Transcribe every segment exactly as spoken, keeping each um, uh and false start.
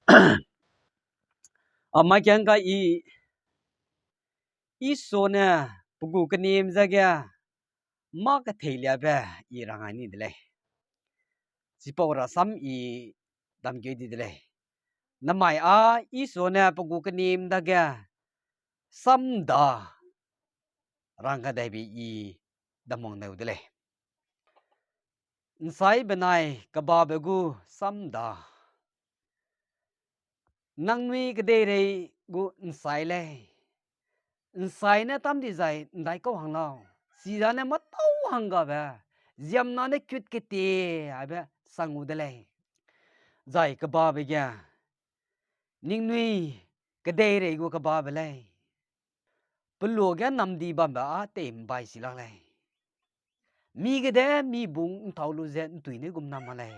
A mai kiangka i, Isua ne pe gu kenim zage mâ ketheiliabe i rang ai ni de lei. Chipau rasam i damkeu di de lei. Namai â Isua ne pe gu kenim dage samda rang kadaibe i damwang neu de lei. Nsai benai kebabe gu samda. Nangnui kedeirei gu nsai lei. Nsai ne tam dizai ’ndaikau hang lau. Chizane mâtau hanggabe, ziemmena ne kut ketie aibe sang gu de lei. Zai kebabe ge, ningnui kedeirei gu kebabe lei. Peluage namdi bambe â tei ’mbai si lak lei. Mi gede mi bung ’ntau lu ze ’ntui ne gum nam ma lei,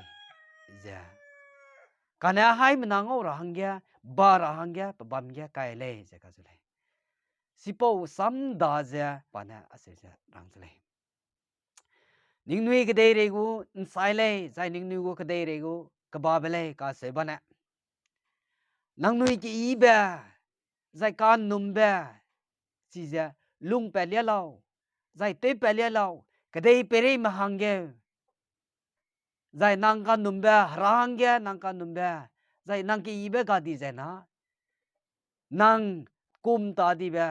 ze. Kane haimena ngau ra hangge, ba ra hangge, pe bam ge kai lei, ze kacheu lei. Chipau samda ze pa ne acheu ze rang de lei. Ningnui kedeirei gu nsai lei, zai ningnui gu kedeirei gu kebabe lei kacheu bane, nangnui keyibe, zai ka'nnumbe, chize lungpat lia lau, zai tewpat lia lau, kedei peireime hangge, zai nang ka'nnumbe, Hera hangge nang ka'nnumbe, zai nang keyibe ga di zai na, nang kum ta dibe,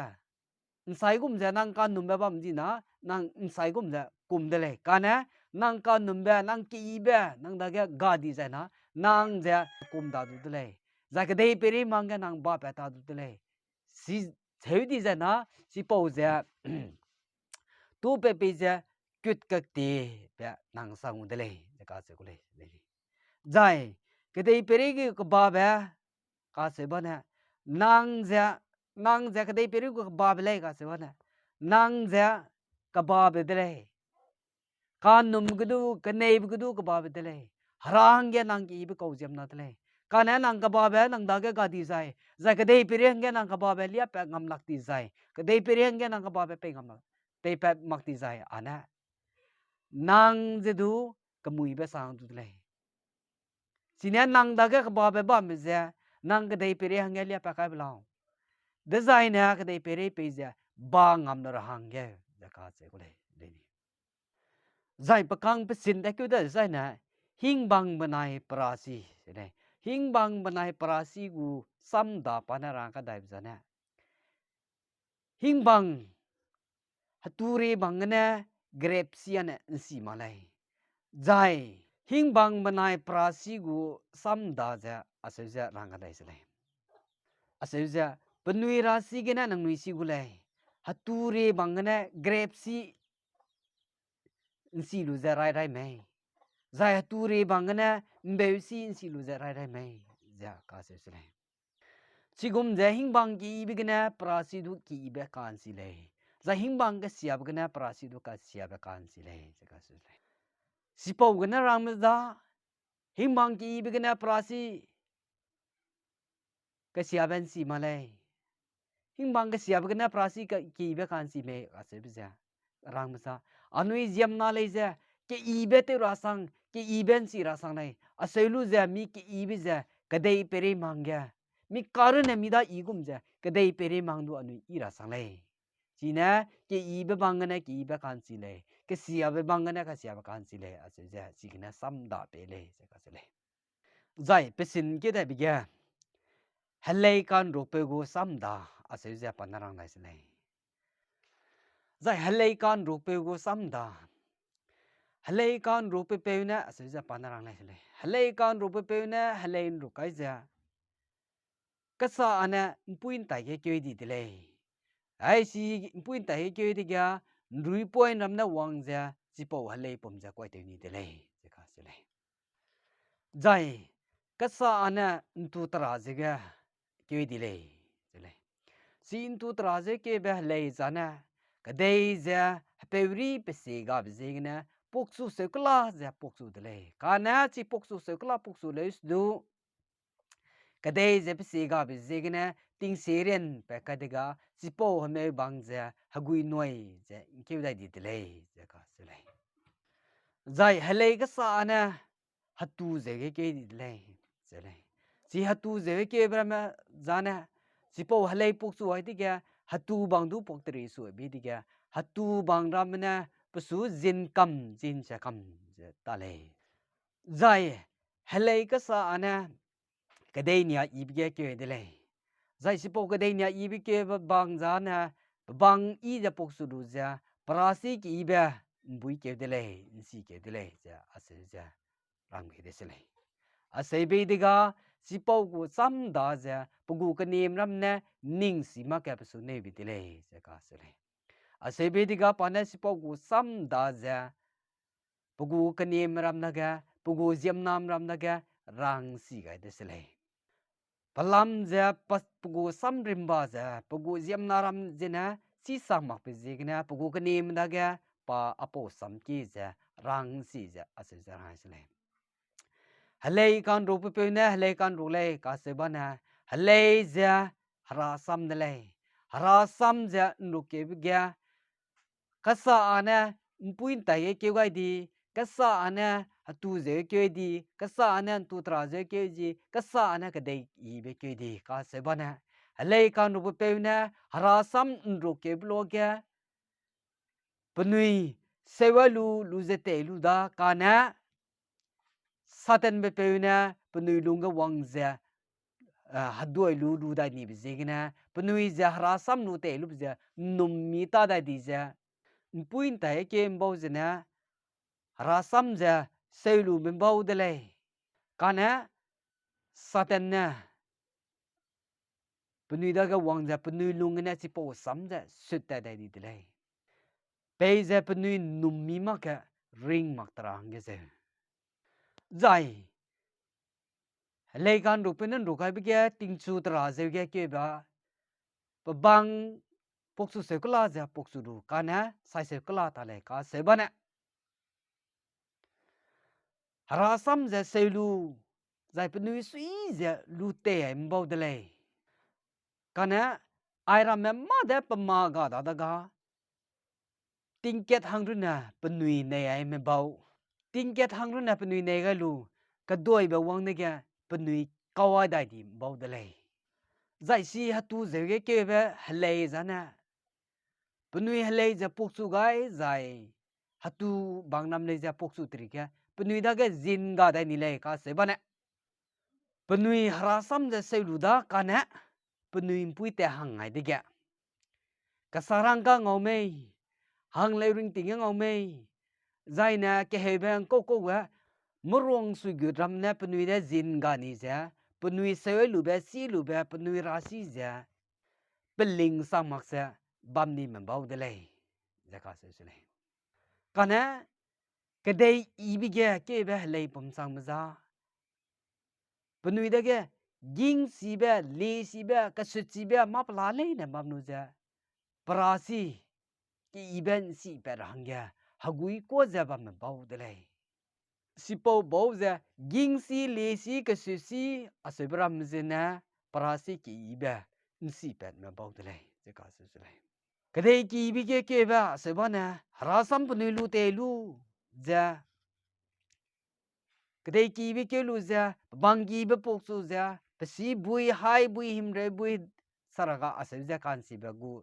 nsai gum ze nang ka'nnumbe bam di na, nang nsai gum ze kum de lei. Kane, nang ka'nnumbe, nang keyibe, nang dage ga di zai na, nang ze kum ta du de lei. Zai kedei peireime hangge nang bapat ta du de lei. Chi cheu di zai na, chipau ze, tupat pei ze, kut kak ti be nang sang gu de lei, ze kacheu gu lei. Zai, kedei peirei gu kebabe, kacheu bane, nang ze, nang ze kedei peirei gu kebabe lei kacheu bane, nang ze kebabe de lei. Ka'nnum ge du, keneibe ge du kebabe de lei. Hera hangge nang keyibe kau ziemmena de lei. Kane nang kebabe nang dage ga di zai, zai kedei peirei hangge nang kebabe liapat ngam lak di zai, kedei peirei hangge nang kebabe pei ngam lak, peipat mak di zai, ane nang ze du kemuibe sang du de lei. Chine nang dage kebabe bamme ze, nang kedei peirei hangge liapat kaibe lau. Dezaine kedei peirei pei ze, ba ngam le ra hangge, ze kacheu gu lei, lei ni. Zai pekang pesin de keu de zaine, hingbang benai perasi, lei. Hingbang benai perasi gu samda pa ne rang kadaibe zane. Hingbang, heture bang gene grepsi ane ’nsi ma lei. Zai, hingbang benai perasi gu samda ze acheu ze rang kadai se lei. Acheu ze, penui rasi gene nangnui si gu lei. Heture bang gene grepsi ’nsi lu ze rai rai mei. Zai heture bang gene ’mbeusi ’nsi lu ze rai rai mei, ze kacheu se lei. Chigum ze hingbang keyibe gene perasi du keyibe ka'nsi lei. Zai hingbang kesiabe gene perasi du kesiabe ka'nsi lei, ze kacheu lei. Chipau gene rangme za, hingbang keyibe gene perasi kesiabe ’nsi ma lei. Hingbang kesiabe gene perasi ke-, keyibe ka'nsi mei kacheube ze rangme za. Anui ziemmena lei ze, keyibe tew ra sang, keyibe ’nsi ra sang lei. Acheu lu ze mi keyibe ze, kedei peirei mang ge, mi karunne mi da i gum ze, kedei peirei mang du anui i ra sang lei. Chine, keyibe bang gene keyibe ka'nsi lei, kesiabe bang gene kesiabe ka'nsi lei, acheu ze, chigene samda pei lei, ze kacheu lei. Zai pesin keu daibe ge, helei ka'nrukpeu gu samda, acheu ze pa ne rang dai se lei. Zai helei ka'nrukpeu gu samda. Helei ka'nrukpeupeu ne, acheu ze pa ne rang dai se lei. Helei ka'nrukpeupeu ne, helei ’nruk kai ze, kesa ane ’mpuî ’ntai ge keu di de lei. Ai si ’mpuî ’ntai ge keu dege, ’nruipoine ram ne wang ze, chipau helei pum ze kuaitew ni de lei, ze kacheu lei. Zai, kesa ane ’ntu tera ze ge keu di lei, ze lei. Si ’ntu tera ze keube helei zane, kedei ze hepeurî pe sie gabe ziegene, pukchu seu kela ze pukchu de lei. Kane chi pukchu seu kela pukchu leu se du, kedei ze pe sie gabe ziegene, tingsie rian pat kai dega, chipau hemeu bang ze, hegui nui ze ’ngkeu dai di de lei, ze kacheu lei. Zai helei kesa ane, hetu ze ge keu di de lei, ze lei. Chi hetu zeu keube ramme zane, chipau helei pukchu ai dege, hetu bang du puak teri su bi dege, hetu bang ramme ne, pe su zin kam zin ze kam ze ta lei. Zai, helei kesa â ne, kedei nia yibe ge keu de lei. Zai chipau kedei nia yibe keube bang zane, pe bang yi ze pukchu lu ze, perasi keyibe, ’mbui keu de lei, ’nsi keu de lei, ze aseu ze rang bei de se lei. Aseu bei dega, chipau gu sam da ze, pe gu kenime ram ne, ning si mak ge pe su neu bei de lei, ze kacheu lei. Aseu bei dega pa ne chipau gu sam da ze, pe gu kenime ram dage, pe gu ziemmena ram dage, rangsi gai de se lei. Pelam ze, pa, pe gu samrimba ze, pe gu ziemmena ram zene, chi sang makbe ziegene, pe gu kenime dage, pa apau sam ki ze, rangsi ze, aseu ze rang se lei. Helei ka'nrukbe peu ne, helei ka'nruk lei, kacheu bane, helei ze, herasam de lei. Herasam ze ’nrukkeube ge, kesa â ne ’mpuî ’ntai ge keu gai di, kesa â ne hetu zeu keu di, kesa â ne ’ntu tera zeu keu di, kesa â ne kedei yibe keu di, kacheu bane. Helei ka'nrukbe peu ne, herasam ’nrukkeube luage, penui seu ai lu, lu ze tei lu da, kane, Satanbe peu ne penui lungge wang ze, eh, heduai lu lu dai nibe ziegene, penui ze herasam lu tei lube ze, ’nnum mi ta dai di ze, ’mpuî ’ntai ge ’mbau zene, herasam ze seu lu ’mbau de lei. Kane, Satan ne, penui dage wang ze penui lung gene chipau sam ze sut tat dai di de lei. Peize penui ’nnum mi mak ge ring mak tera hangge zeu. Zai, helei ka'nrukbe ne ’nruk gaibe ge tingchu tera zeu ge keu ba, pe bang pukchu seu kela ze pukchu lu kane, sai seu kela ta lei kacheu bane. Herasam ze seu lu, zai penui sui ze lu tei ai ’mbau de lei. Kane, airamme mâ de pe ma ga dadege, tingkat hang runne penui nei aime bau. Tingkat hang runne penui nei gai lu, keduaibe wang dege penui kau ai dai di ’mbau de lei. Zai si hetu zeu ge keube helei zane, penui helei ze pukchu gai zai, hetu bang nam lei ze pukchu teri ge, penui dage zin ga dai ni lei kacheu bane. Penui herasam ze seu lu da kane, penui ’mpuî tat hang ai dege, kesarang ka ngau mei, hangleu ringting ge ngau mei, zaine keheube ’ngkau-kau ge, meruang suigut ram ne penui de zin ga ni ze, penui seu ai lube, si lube, penui rasi ze, peling sang mak ze, bam ni me bau de lei, ze kacheu se lei. Kane, kedei yibe ge keube helei pumchangbe za, penui dage, gingchibe, lesibe, kesutchibe, mâ pela leine bam lu ze, perasi, keyibe ’nsipat ra hangge, hegui kuâ ze bamme bau de lei. Sipau bau ze, gingchi, lesi, kesutchi, aseube ram zene, perasi keyibe, ’nsipatme bau de lei, ze kacheu se lei. Kedei keyibe ge keube aseu bane, herasam penui lu tei lu, ze, kedei keyibe keu lu ze, pe bang keyibe pukchu ze, pe sibui, haibui, himreubui, saraga aseu ze ka'nchibe gu,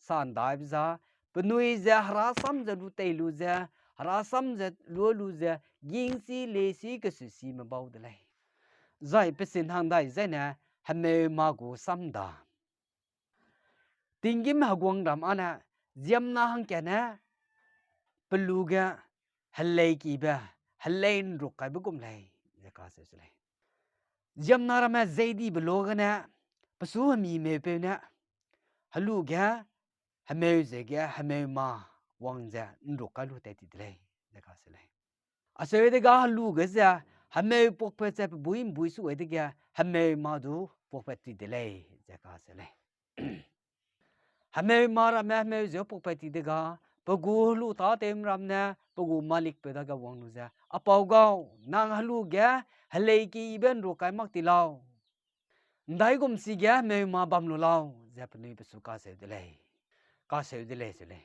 sandaibe za, penui ze herasam ze lu tei lu ze, herasam ze lu lu ze, gingchi, lesi, kesutchime bau de lei. Zai pe sin hang dai zaine, hemeu ma gu sam da. Tinggîm heguangram â ne, ziemmena hangkatne, pe lu ge, helei kibe, helei ’nruk kaibe gum lei, ze kacheu se lei. Ziemmena ramme zei dibe luagene, pe su hemi meupeu ne, helu ge, hemeu ze ge, hemeu ma wang ze ’nruk kai lu tat ti de lei, ze kacheu lei. Acheu dege helu ge ze, hemeu puakpat ze pe bui ’mbui su dege, hemeu ma du puakpat ti de lei, ze kacheu lei. Hemeu ma ramme hemeu ze puakpat ti dege, pe gu helu tâtewme ram ne, pe gu malikpeu dage wang lu ze, A pau gau, nang helu ge, helei kibe ’nruk kai mak ti lau. ’Ndaigum chige hemeu ma bam lu lau, ze penui pe su kacheu de lei. Kacheu de lei, cheu lei.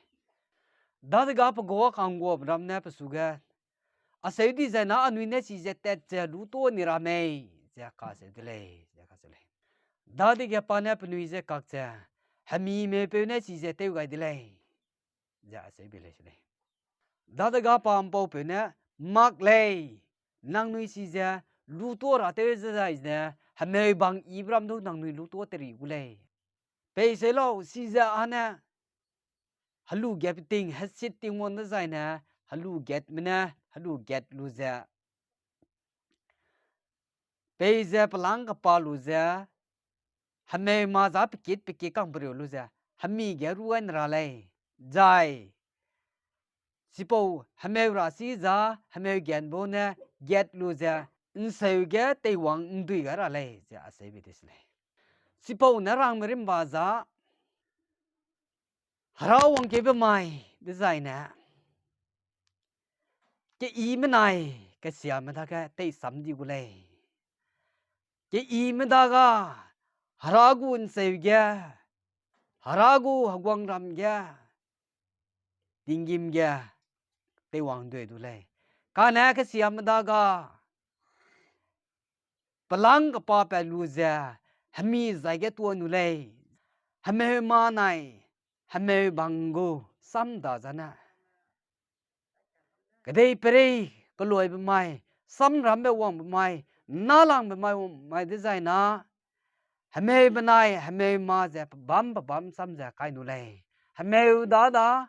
Dadege pe gu ka'ngguabe ram ne pe su ge, Acheu dizai na anui ne chize tat ze lu tuâ ni ra mei, ze kacheu de lei, ze kacheu lei. Dadege pa ne penui je kak ze, hemi meupeu ne chize tew gai de lei, ze acheu bei lei se lei. Dadege pa ’mpaupeu ne, mak lei, nangnui chize lutua ra tew ze zai ne, hemeu bang yibe ram du nangnui lutua teri gu lei. Peiseu lau, chize â ne helu gat ting, hesit ting wang dezaine, helu gatme ne helu gat lu ze, peize pelâng kapa lu ze, hemeu ma za pekit pekit kangperiu lu ze, hemi ge ru gai ne ra lei. Zai chipau hemeu ra si za, hemeu gatbe ne gat lu ze, ’nseu ge teiwang ’ndui gai ra lei, ze acheu bei de se lei. Chipau ne rangme rimba za, Hera wangkeube mai dezaine, keyi menai kesiame dage teisam di gu lei. Keyi me dage, Hera gu ’nseu ge, Hera gu heguangram ge, tinggîm ge teiwang ’ndui du lei. Kane kesiame dage, pelâng kepapat lu ze, hemi zai ge tuâ nu lei. Hemeu ma nai, hemeu bang gu samda zane, kedeiperei keloibe mai, samrambe wangbe mai, nâlangbe mai wang mai dezaine, hemeu benai hemeu ma ze pebâm pebâm sam ze kai nu lei. Hemeu dada,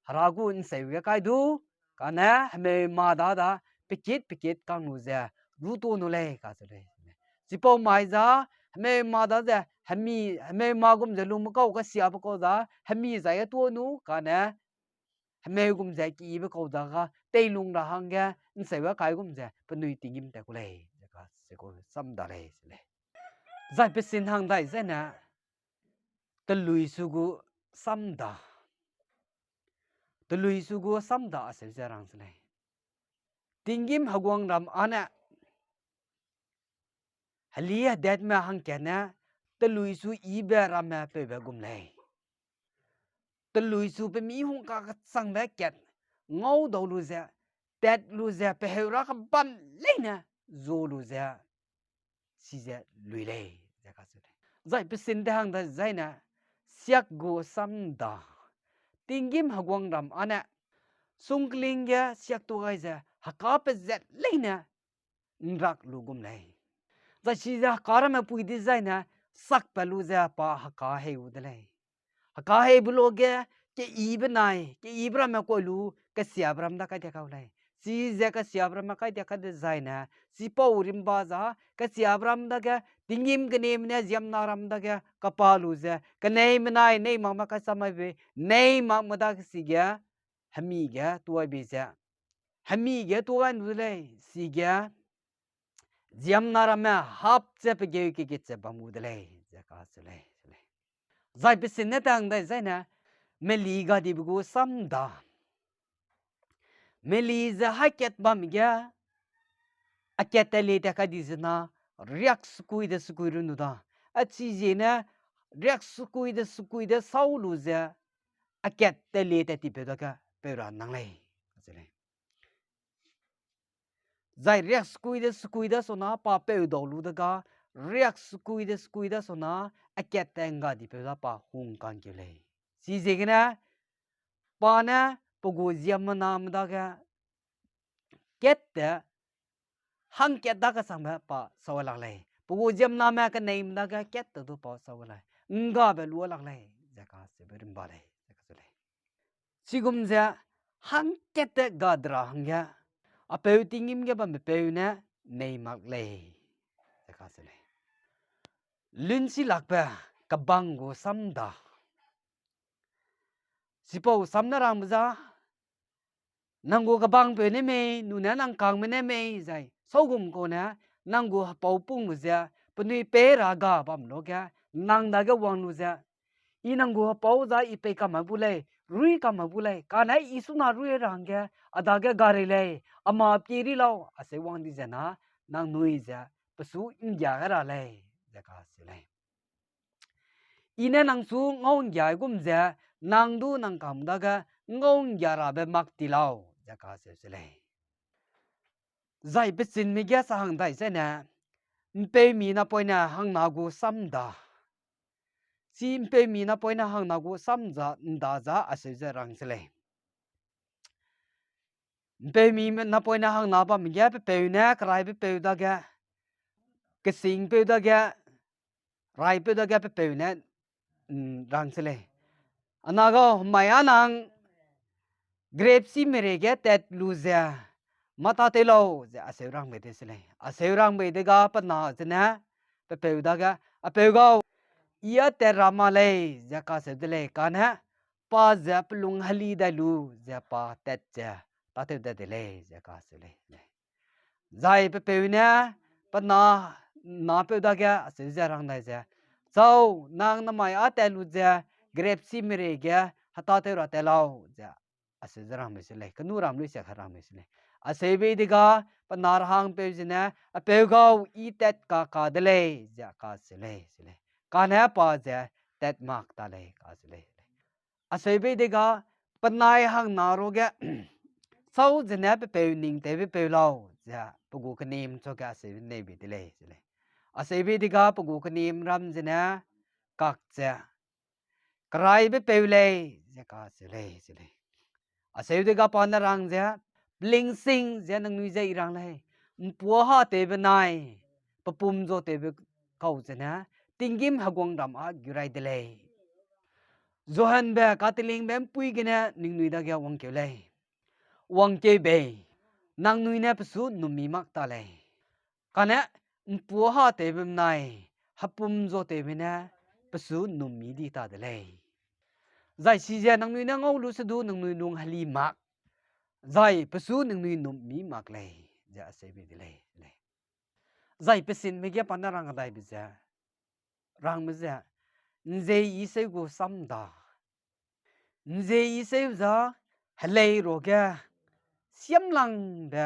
Hera gu ’nseu ge kai du, kane hemeu ma dada, pekit pekit kang lu ze, rutua nu lei kacheu lei. Chipau mai za, hemeu ma da ze, hemi, hemeu ma gum ze lungme kau kesiabe kau za, hemi zai ge tuâ nu, kane hemeu gum ze keyibe kau dage teilung ra hangge ’nseu ge kai gum ze penui tinggîm tat ku lei, ze kacheu gu samda lei se lei. Zai pesin hang dai zene, teluisu gu samda. Teluisu gu samda acheu ze rang se lei. Tinggîm heguangram â ne, heli hedetme hangkatne, teluisu yibe ramme peube gum lei. Teluisu pe mi hungka kechangbe kat, ngaudau lu ze, tat lu ze, peheu ra kebam leine, zu lu ze, chize lui lei, ze kacheu lei. Zai pesin de hang da zaine, siak gu samda. Tinggîm heguangram â ne, sungkling ge siak tu gai ze, heka pezat leine, ’nrak lu gum lei. Zai chize heka ramme pui dezaine, sakpat lu ze pa heka hei gu de lei. Heka heibe luage, keyibe nai, keyibe ramme koi lu, kesiabe ram da kai dia kau lei. Chize kesiabe ramme kai dia kai dezaine, chipau rimba za, kesiabe ram dage, tinggîm keneme ne ziemmena ram dage, kapa lu ze, kenei menai, nei makme kai sam mai be, nei makme dage sige, hemi ge tuâ bei ze, hemi ge tuâ gai nu de lei, sige, ziemmena ramme hap ze pegeu kekit ze bam gu de lei, ze kacheu lei, lei. Zai pesin ne tang dai zaine, meli gadibe gu samda. Meli ze haî kat bam ge, a kat te le te kai di zena, riak sekui de sekui run du da. A chiziene, riak sekui de sekui de sau lu ze, a kat te le te tipeu dage peu ra nang lei, kacheu lei. Zai riak sekui de sekui de sona pa peudau lu dega, riak sekui de sekui de sona, a kat te ’ngga dipeu da pa hung kangkeu lei. Chiziegene, pa ne pe gu ziemmename dage, kat te, hangkat dage sangbe pa sau lak lei. Pe gu ziemmename keneime dage kat te du pa sau lei. ’Nggabe lu lak lei, ze kacheube rimba lei, ze kacheu lei. Chigum ze hangkat te ga de ra hangge, a peu tinggîm ge bambe peu ne nei mak lei, ze kacheu lei. Lunsi lakbe kebang gu samda. Chipau sam ne rangbe za, nang gu kebangpeu ne mei, nune nang kangme ne mei, zai saugum kau ne, nang gu hepau pung lu ze, penui pei ra ga bam luge, nang dage wang lu ze, I nang gu hepau za I pei kam mak bu lei, rui kam mak bu lei, kane I suna rui ra hangge, a dage ga rei lei, a ma pie ri lau, acheu wang di ze na, nangnui ze, pe su ’nggia gai ra lei, ze kacheu lei. I ne nang su ngau ’nggia gum ze, nang du nang kam dage ngau ’nggia rabe mak ti lau, ze kacheu se lei. Zai pechinme ge sa hang dai zene, ’Mpeumi napoine hangna gu sam ’nda. Chi ’mpeumi napoine hangna gu sam ’nda za aseu ze rang se lei. ’Mpeumi napoine hangna bamme ge pe peu ne keraibepeu dage, kesingpeu dage, raipeu dage pe peu ne, mm, rang se lei. A na gau, mai â nang grepsi merei ge tat lu ze mâ tâtew lau, ze aseu rang bei de se lei. Aseu rang bei dega pe na zene pe peu dage, a peu gau, I â tat ra ma lei, ze kaseu de lei. Kane pa ze pe lung heli dai lu ze pa tat ze tâtew da de lei, ze kaseu lei. Zai pe peu ne pe na, napeu dage aseu ze rang dai ze, Chau, nang namai â tat lu ze grepsi merei ge hetâtew ra tat lau, ze aseu ze rang bei se lei, kenu ram lui sia ka rang bei se lei. Aseu bei dega pe na rehangpeu zene, a peu gau, I tat ka ka de lei, ze kaseu lei, se lei. Kane pa ze tat mak ta lei, kaseu lei. Aseu bei dega penai hangna ruage, Chau, zene pe peu ning tewbepeu lau, ze pe gu kenim chuage aseu nei bei de lei, se lei. Aseu bei dega pe gu kenim ram zene kak ze, Keraibepeu lei, ze kaseu lei, se lei. Aseu dega pa ne rang ze, Pelingsing ze nangnui je I rang lei, ’mpuâ hatewbe nai, pe pum zuatewbe kau zene tinggîm heguangram â gu rai de lei. Johanbe katelingbe ’mpuî gene ningnui dage wangkeu lei. Wangkeu bei, nangnui ne pe su ’nnummi mak ta lei. Kane ’mpuâ hatewbe benai hepum zuatewbe ne pe su ’nnummi di ta de lei. Zai chize nangnui ne ngau lu sedu nangnui lung heli mak, zai pe su ningnui ’nnummi mak lei, ze aseu bei de lei, lei. Zai pe sinme ge pa ne rang kadaibe ze, rangme ze, ’nzei I seu gu sam ’nda. ’Nzei I seu za helei ruage, siamlangbe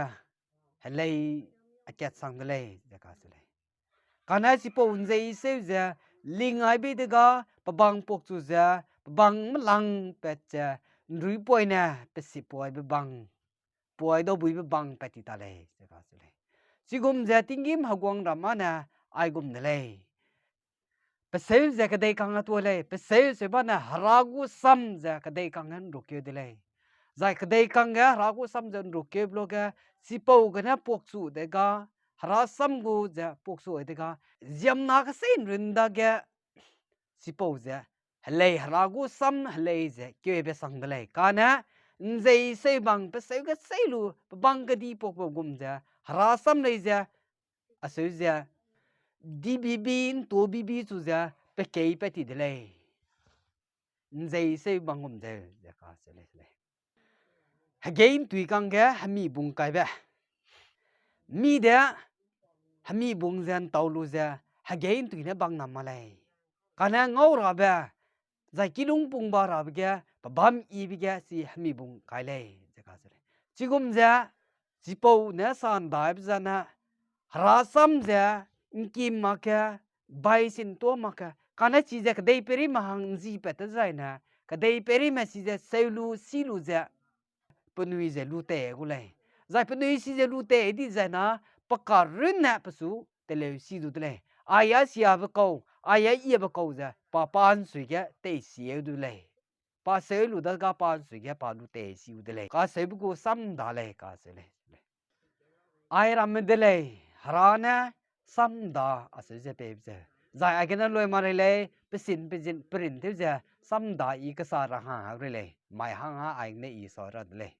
helei a kat sang de lei, ze kaseu lei. Kane chipau ’nzei I seu ze, ling ai bei dega, pe bang puakchu ze, pe bang melangpat ze, ’nruipoine pe sipuaibe bang, puai daubuibe bang pat ti ta lei, ze kaseu lei. Chigum ze tinggîm heguangram â ne aigum de lei. Pe seu ze kedei kang a tuâ lei, pe seu seu bane Hera gu sam ze kedei kang ge ’nrukeu de lei. Zai kedei kang ge Hera gu sam ze ’nrukeube luage, chipau gene puakchu dega, Hera sam gu ze puakchu ai dega, ziemmena kesei ’nrun dage, chipau ze, helei Hera gu sam helei ze keube sang de lei. Kane, ’nzei seu bang pe seu kesei lu, pe bang kedipuakbe gum ze, Hera sam lei ze, aseu ze, dibibi, ’ntuâ bibi chu ze, pe kei pat ti de lei. ’Nzei seu bang gum zeu, ze kaseu lei, lei. Hegei ’ntui kangge hemi bung kaibe. Mi de, hemi bung ze ’ntau lu ze, hegei ’ntui ne bang nam ma lei. Kane ngau rabe, zai kilung pungba rabe ge, pe bam yibe ge, chi hemi bung kai lei, ze kaseu lei. Chigum ze, chipau ne sa ’ndaibe zene, Hera sam ze, ’ngkim mak ge, bai sin tuâ mak ge, kane chize kedei perime hang ’nzi pat te zaine, kedei perime chize seu lu, si lu ze, penui ze lu tei gu lei. Zai penui chize lu tei di zaina, pe karunne pe su teleu si du de lei. Aia siabe kau, aia yibe kau ze, pa pa ’nsui ge tei sieu du lei. Pa seu lu dega pa ’nsui ge pa lu tei siu de lei. Kaseube gu sam ’nda lei, kaseu lei. Ai ramme de lei, Hera ne sam ’nda aseu ze peibe ze. Zai aigene lui ma rei lei, pe sin pe zin, pe rin tew ze, sam ’nda I kesa ra hang hak rei lei, mai hang â aigene I sa ra de lei.